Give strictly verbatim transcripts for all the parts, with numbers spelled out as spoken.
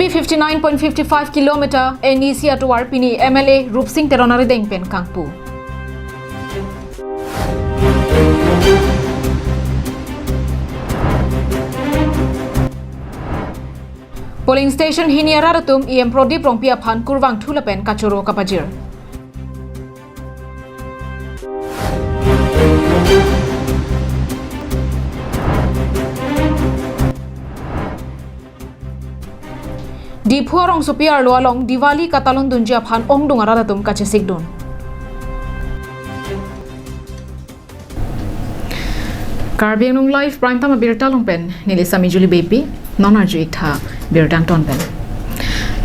Fifty nine point fifty five kilometer N E C atovar pini M L A Rupsing Teron arideng pen kangpu. Polling station hini arat atum E M Prodip Rongpi aphan kurvangthu lapen kachoro kapajir. Diphu arongsopi arlo along Diwali katalon dunji aphan ongdung arat atum kachesikdun. Karbi Anglong Live Prime Time abirta along pen neli Sami Juli Beypi, non arju-ik tha birta angton pen.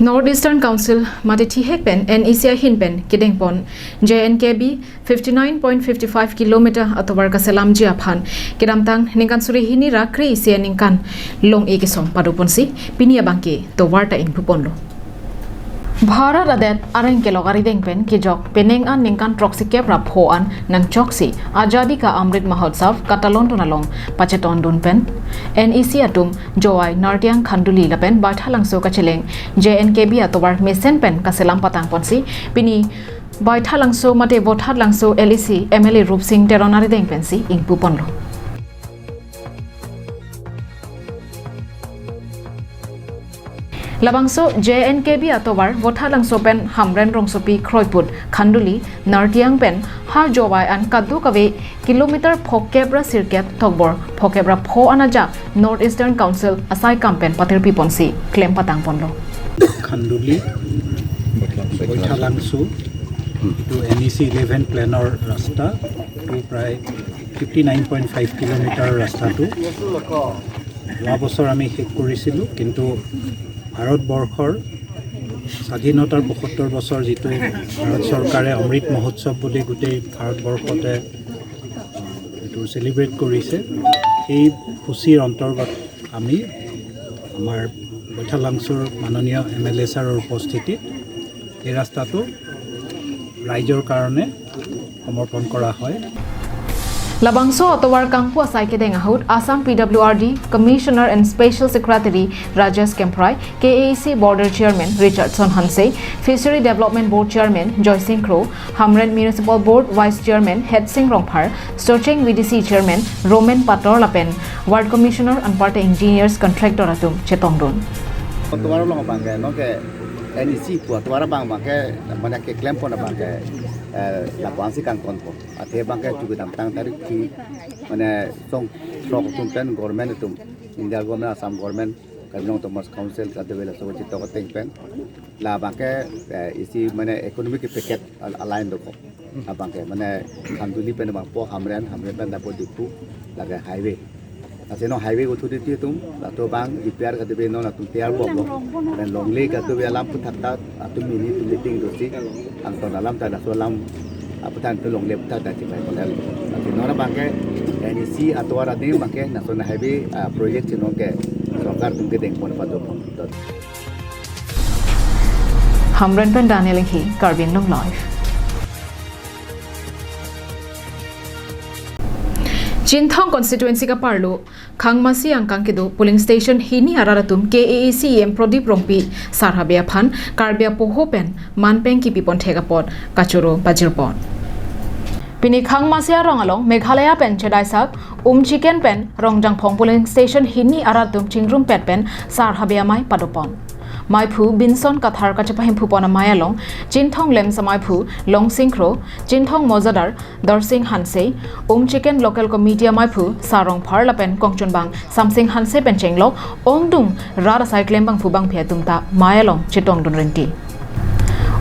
North Eastern Council mate thihek pen N E C ahin pen kedengpon J N K B fifty nine point fifty five kilometer atovar kaselamji aphan kedamtang ningkan suri hini ra kre-isi aningkan long-e kesom padoponsi pini abangke tovar ta ingpuponlo. Bharat adet areng kelok arideng pen kejok penang an ningkan throksi kep ra pho an nangchoksi Azadi Ka Amrit Mahotsav katalon dun along pachetongdun pen N E C atum Jowai, Nartiang, Khanduli lapen Baithalangso kacheleng J N K B atovar mesen pen kaselam patangponsi pini Baithalangso mate Vothatlangso L A C M L A Rupsing Teron arideng pensi ingpuponlo. Labangso J N K B atovar Vothatlangso pen Hamren rongsopi kroiput Khanduli, Nartiang pen ha Jowai an kadokave kilometer phokep ra sirkep tokbor phokep ra pho an ajak North Eastern Council asaikam pen patirpiponsi klem patangponlo. খান্দুলি বৈঠালাংচু, এইটো N E চি ইলেভেন প্লেনৰ ৰাস্তা। এইটো প্ৰায় fifty nine point five kilometre ৰাস্তাটো যোৱা বছৰ আমি শেষ কৰিছিলোঁ, কিন্তু ভাৰতবৰ্ষৰ স্বাধীনতাৰ পঁসত্তৰ বছৰ, যিটো ভাৰত চৰকাৰে অমৃত মহোৎসৱ বুলি গোটেই ভাৰতবৰ্ষতে এইটো চেলিব্ৰেট কৰিছে, সেই সূচীৰ অন্তৰ্গত আমি আমাৰ বৈঠালাংচুৰ মাননীয় এম এল এ ছাৰৰ উপস্থিতিত এই ৰাস্তাটো ৰাইজৰ কাৰণে সমৰ্পণ কৰা হয়। Labangso atovar kangpu asai kedeng ahut Assam P W R D Commissioner and Special Secretary Rajesh Kemprai, K A A C Border Chairman Richardson Hanse, Fishery Development Board Chairman Joysing Kro, Hamren Municipal Board Vice Chairman Hetsing Rongphar, Socheng V D C Chairman Roman Pator lapen Ward Commissioner anparta engineers, contractor atum chetongdun. Atovar along abangke, non ke N E C pu atovar abang abangke, mane keklempon abangke, eh, lapu-ansi kangtonpo. Athe abangke chugu damtang tarik ki, mane song throk atum pen government atum, India government, Assam government, Karbi Anglong Autonomous Council, kadokave laso chitok ateng pen. La abangke, eh, isi mane economic package al-, align dokok. Abangke mane Khanduli pen abangpo Hamren, Hamren pen lapu Diphu, lake highway. Lasi non highway authority atum, latum abang D P R kadokave non latum tiyar bok bok. Pen longle kadokave alam aphuthak ta, latum mini atum meeting dosi, angton alam ta laso alam aphuthak tu longle aphuthak ta chipai kolel. Lasi non abangke N E C atovar ading abangke national highway, ah, project si non ke sorkar atum kedengpon pado pon. Hamren pen Daniel Inghi, Karbi Anglong Live. Chinthong constituency kaparlo Khangmasi angkang kedo polling station hini arat atum K A A C E M Prodip Rongpi sar habe aphan Karbi apoho pen manpeng kipipon thek apot kachoro pajirpon. Pini Khangmasi arong along Meghalaya pen chedaisak Umchiken pen Rongjangphong polling station hini arat atum chingrumpet pen sar habe amei padopon. Maiphu Binson Kathar kachepahemphupon amei along Chinthong LAMPS amaiphu Longsing Kro, Chinthong Mojadar Dorsing Hanse, Umchiken Local Committee amaiphu Sar Rongphar lapen kongchunbang Samsing Hanse pen chenglok ongdung rat asai klembangphu bangphi atum ta mei along chetongdun rinti.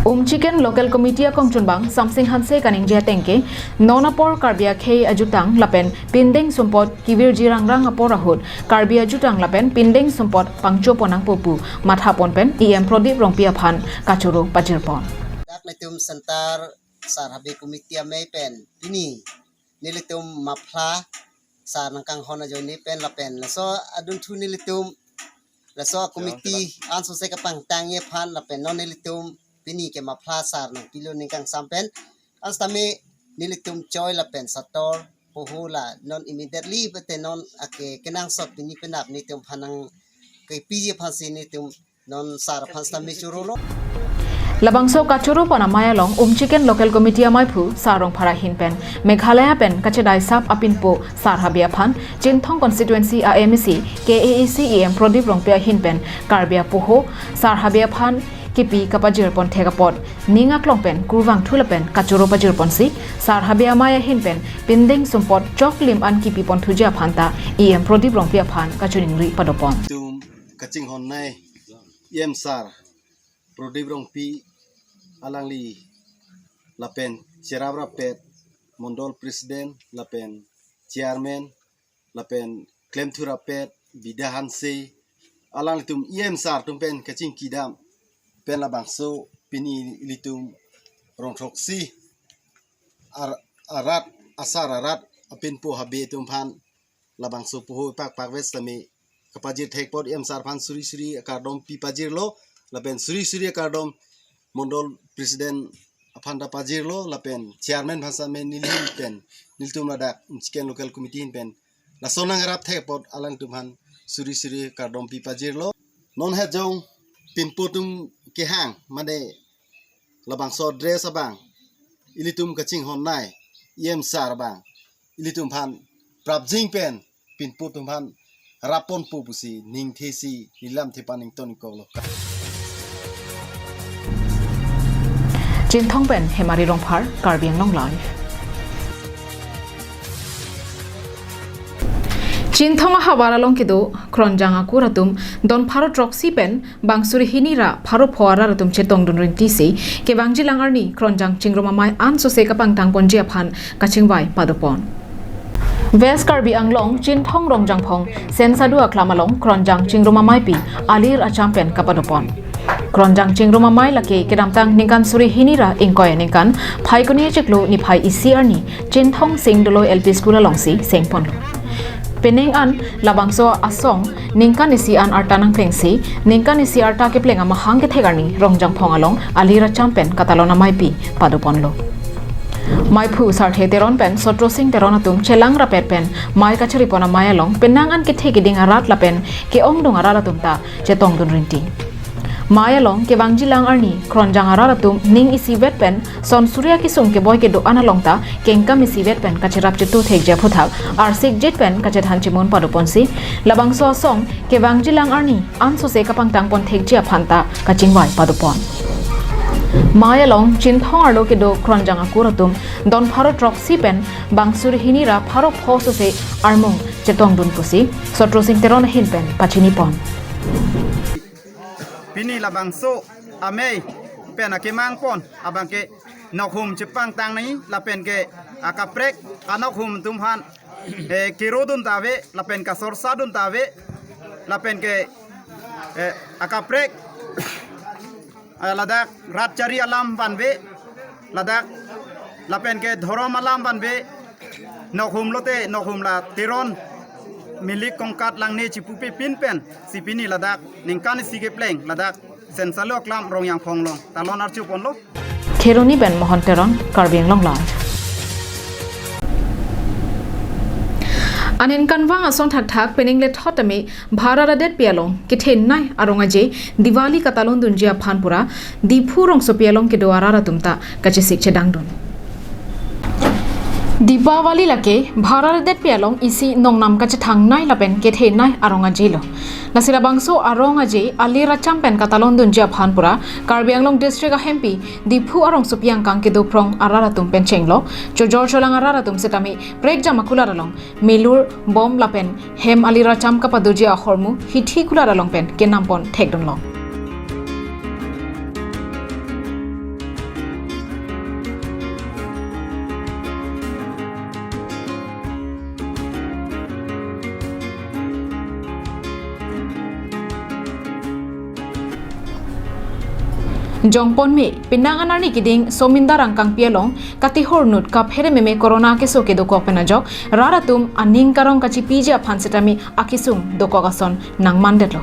Umchiken Local Committee akongchunbang Samsing Hanse kaningje ateng ke, non apor Karbi akhei ajutang lapen pindeng sumpot kevirji rangrang apor ahut Karbi ajutang lapen pindeng sumpot pangchopon nangpo pu mathapon pen E M Prodip Rongpi aphan kachoro pajirpon. Dak nelitum center sar habe committee amei pen pini nelitum maphla sar nangkanghon ajoine pen lapen laso adunthu nelitum laso committee ansose kapangtangji aphan lapen non nelitum pini ke maphla sar nangpilo ning kangsam pen ansitame nelitum choi lapen sator poho la non immediately bete non ake kenangsot pini penap nelitum aphan nangkepiji aphansi nelitum Non sar aphan sitame chorolo. Labangso kachoro pon amei along Umchiken Local Committee ameiphu Sar Rongphar ahin pen Meghalaya pen kachedai sap apinpo Sar Habe aphan Chinthong Constituency a MAC KAAC EM Prodip Rongpi ahin pen Karbi apoho Sar Habe aphan kipi kapajir pon thek apot ning aklong pen kurvangthu lapen kachoro pajir ponsi Sar Habe amei ahin pen pindeng sumpot choklim an kipi ponthuji aphan ta EM Prodip Rongpi aphan kachiningri padopon. Tum kachinghon nei EM Sar Prodip Rongpi alangli lapen cherap rapet Mondol President lapen Chairman lapen klemthu rapet Bida Hanse alanglitum EM Sar atum pen kachingkidam pen labangso pini ilitum rongthroksi ar-, arat asar arat apinpo Habe atum aphan labangso poho pakpak ves tame kapajir thek apot EM Sar aphan suri suri akardom pi pajirlo lapen suri suri akardom Mondol President aphan ta pajirlo lapen Chairman aphan sitame neli ahin pen nelitum ladak Umchiken Local Committee ahin pen lason nangrap thek apot alangtum aphan suri suri akardom pi pajirlo. Non het jong pinpo atum kehang mane labangso dress abang ilitum kachinghon nei EM Sar abang ilitum aphan prapjin pen pinpo atum aphan rap ponpo pusi ningthesi nilam thepan nington ingkoklo. Chinthong pen Hemari Rongphar, Karbi Anglong Live. Chinthong ahavar along kedo Kronjang akur atum don pharo throksi pen bang suri hini ra pharo pho arat atum chetongdun rintisi kevangjilang arni Kronjang chingrum amei ansose kapangtang ponji aphan kachingvai padopon. West Karbi Anglong Chinthong Rongjangphong Sensadu aklam along Kronjang chingrum ameipi Alir Acham pen kapadopon. Kronjang chingrum amei lake kedamtang ningkan suri hini ra ingkoi aningkan Phaikuni achiklo niphai isi arni Chinthong Singdolo L P School alongsi sengponlo. Penang an labangso asong ningkan isi an arta nangplengsi, ningkan isi arta kepleng amahang kethek arni Rongjangphong along Alir Acham pen katalon ameipi padoponlo. Meiphu Sarthe Teron pen Sotro Sing Teron atum chelang rapet pen mei kachari pon amei along penang an kethe keding arat lapen ke-ongdung arat atum ta chetongdun rinti. Mei along kevangjilang arni Kronjang arat atum ning isivet pen son suri akesung keboi kedo-an along ta kengkam isivet pen kacherap chetu thekji aphuthak arsikjit pen kachethan chimun padoponsi labangso asong kevangjilang arni ansose kapangtang pon thekji aphan ta kachingvai padopon. Mei along Chinthong arlo kedo Kronjang akur atum don pharo throksi pen bang suri hini ra pharo pho sose armung chetongdun pusi Sotro Sing Teron ahin pen pachinipon. Pini labangso amei pen akemang pon abang ke nokhum chepangtang nangji lapen ke akaprek anokhum atum aphan, eh, kero dun ta ave lapen kasorsa dun ta ave lapen ke, eh, akaprek, eh, ladak rat chari alam vanve ladak lapen ke dhorom alam vanve nokhum lote nokhum la Teron milik kongkat langne chipupe pin pensi pini ladak ningkan isi kepleng ladak Sensadu aklam Rongjangphong along talon archu ponlo. Kheroni pen Mohon Teron, Karbi Anglong Live. Aningkanvang ason thakthak penang lethot tame bhar aradetpi along kethenei arong aje Diwali katalon dunji aphan pura Diphu rongsopi along kedo arat atum ta kachesik chedangdun. Dipawali lake bhar aradetpi along isi nongnam kachethangnei lapen kethenei arong aje lo. Lasi labangso arong aje Alir Acham pen katalon dunji aphan pura Karbi Anglong District ahempi Diphu arongsopi angkang kedo phrong arat atum pen chenglok chojor cholang arat atum setame prekjam akulat along melur, bom lapen hem Alir Acham kapadoji ahormu hithi kulat along pen kenam pon thekdunlong. Jongponme, penang an arni keding Somindar angkangpi along katihor nut kaphere meme corona keso kedokok pen ajok rat atum aning karong kachipiji aphan setame akesung dokok ason nangmandetlo.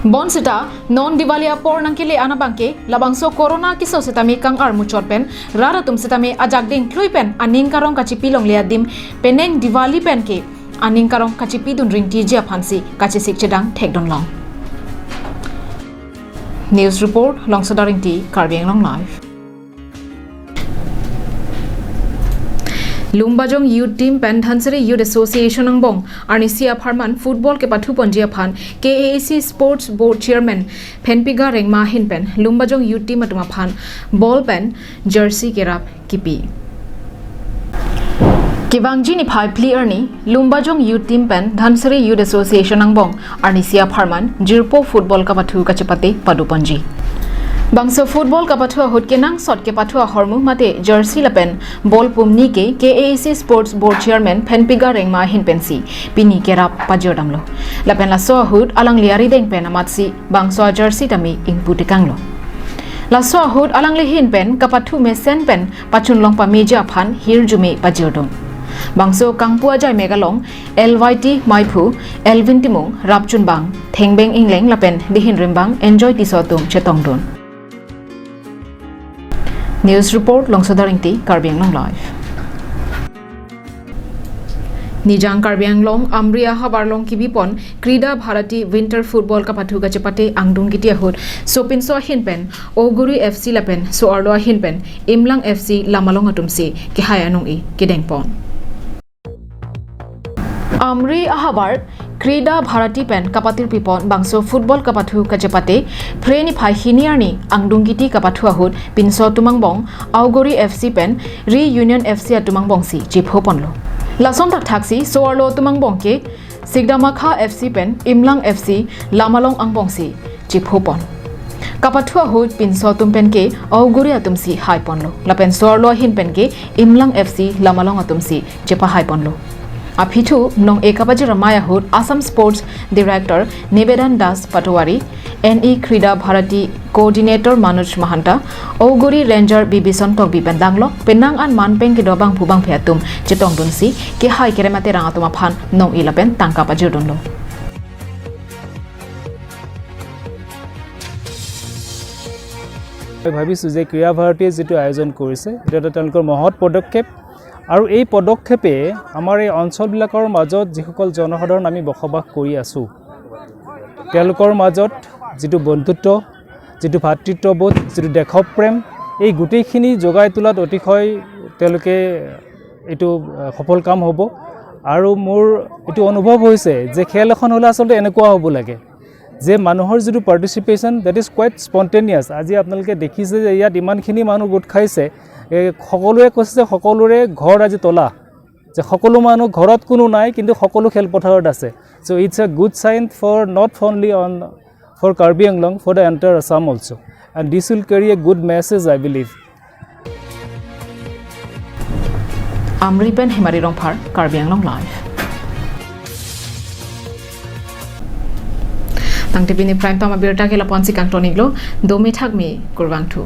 Bonseta non Diwali apor nangkele an abangke labangso corona keso setame kang-ar muchot pen rat atum setame ajak dingklui pen aning karong kachipi longle adim penang Diwali penke aning karong kachipidun rinti ji aphansi kachesik chedang thekdunlong. News report, Longsoda Ingti, Karbi Anglong Live. Lumbajong Youth Team pen Dhansiri Youth Association angbong arnisi apharman football kepathuponji aphan K A A C Sports Board Chairman Phenpiga Rengma ahin pen Lumbajong Youth Team atum aphan ball pen jersey kerap kipi. Kevangji niphai phli arni, Lumbajong Youth Team pen Dhansiri Youth Association angbong arnisi apharman jirpo football kapathu kachepate padoponji. Bangso football kapathu ahut kenangsot kepathu ahormu mate jersey lapen ball pumni ke K A A C Sports Board Chairman Phenpiga Rengma ahin pensi pini kerap pajirdamlo. Lapen laso ahut alangli arideng pen amatsi bangso a-jersey tame ingpu tekanglo. Laso ahut alangli ahin pen kapathu mesen pen pachunlong pameji aphan hirjume pajirdun. Bangso kangpu ajai mek along L Y T Maiphu, Elvin Timung, Rapchunbang Thengbeng Ingleng lapen dihin rimbang Enjoy Tisso atum chetongdun. News report, Longsoda Ingti, Karbi Anglong Live. Nijang Karbi Anglong, Amri ahavar along kebipon Krida Bharati Winter Football kapathu kachepate angdung kiti ahut, sopinso ahin pen Auguri F C lapen so-arlo ahin pen Imlang F C Lamalong atumsi kehai anong-e kedengpon. Amri ahavar Krida Bharati pen kapatirpipon bangso football kapathu kachepate Phre niphai hini arni angdung kiti kapathu ahut pinso atum angbong Auguri F C pen Reunion F C atum angbongsi chephoponlo. Lason thakthaksi so-arlo atum angbong ke Sikdamakha F C pen Imlang F C Lamalong angbongsi chephopon. Kapathu ahut pinso atum pen ke Auguri atumsi haiponlo. Lapen so-arlo ahin pen ke Imlang F C Lamalong atumsi chepahaiponlo. Aphi thu nong-e kapajir amei ahut Assam Sports Director Nibedan Das Patowari, N E Krida Bharati Coordinator Manoj Mahanta, Auguri Ranger Bibison Tokbi pen danglok penang an manpeng kedo abangphu bangphi atum chetongdunsi kehai kerem aterang atum aphan nong-e lapen tangka pajirdunlo. মই ভাবিছোঁ যে ক্ৰীড়া ভাৰতীয়ে যিটো আয়োজন কৰিছে, এইটো এটা তেওঁলোকৰ মহৎ পদক্ষেপ। আৰু এই পদক্ষেপে আমাৰ এই অঞ্চলবিলাকৰ মাজত যিসকল জনসাধাৰণ আমি বসবাস কৰি আছোঁ, তেওঁলোকৰ মাজত যিটো বন্ধুত্ব, যিটো ভাতৃত্ববোধ, যিটো দেশপ্ৰেম, এই গোটেইখিনি জগাই তোলাত অতিশয় তেওঁলোকে এইটো, আহ, সফল কাম হ'ব। আৰু মোৰ এইটো অনুভৱ হৈছে যে খেল এখন হ'লে আচলতে এনেকুৱা হ'ব লাগে যে মানুহৰ যিটো participation, that is quite spontaneous। আজি আপোনালোকে দেখিছে যে ইয়াত ইমানখিনি মানুহ গোট খাইছে, এই সকলোৱে কৈছে যে সকলোৰে ঘৰ আজি তলা, যে সকলো মানুহ ঘৰত কোনো নাই, কিন্তু সকলো খেলপথাৰত আছে। So it's a good sign for not only on, for Karbi Anglong, for the entire Assam also. And this will carry a good message, I believe. Amri pen Hemari Rongphar, Karbi Anglong Live. Tangte pini prime time abirta ke lapu-ansi kangton-iklo, domi thakmi kurvangthu.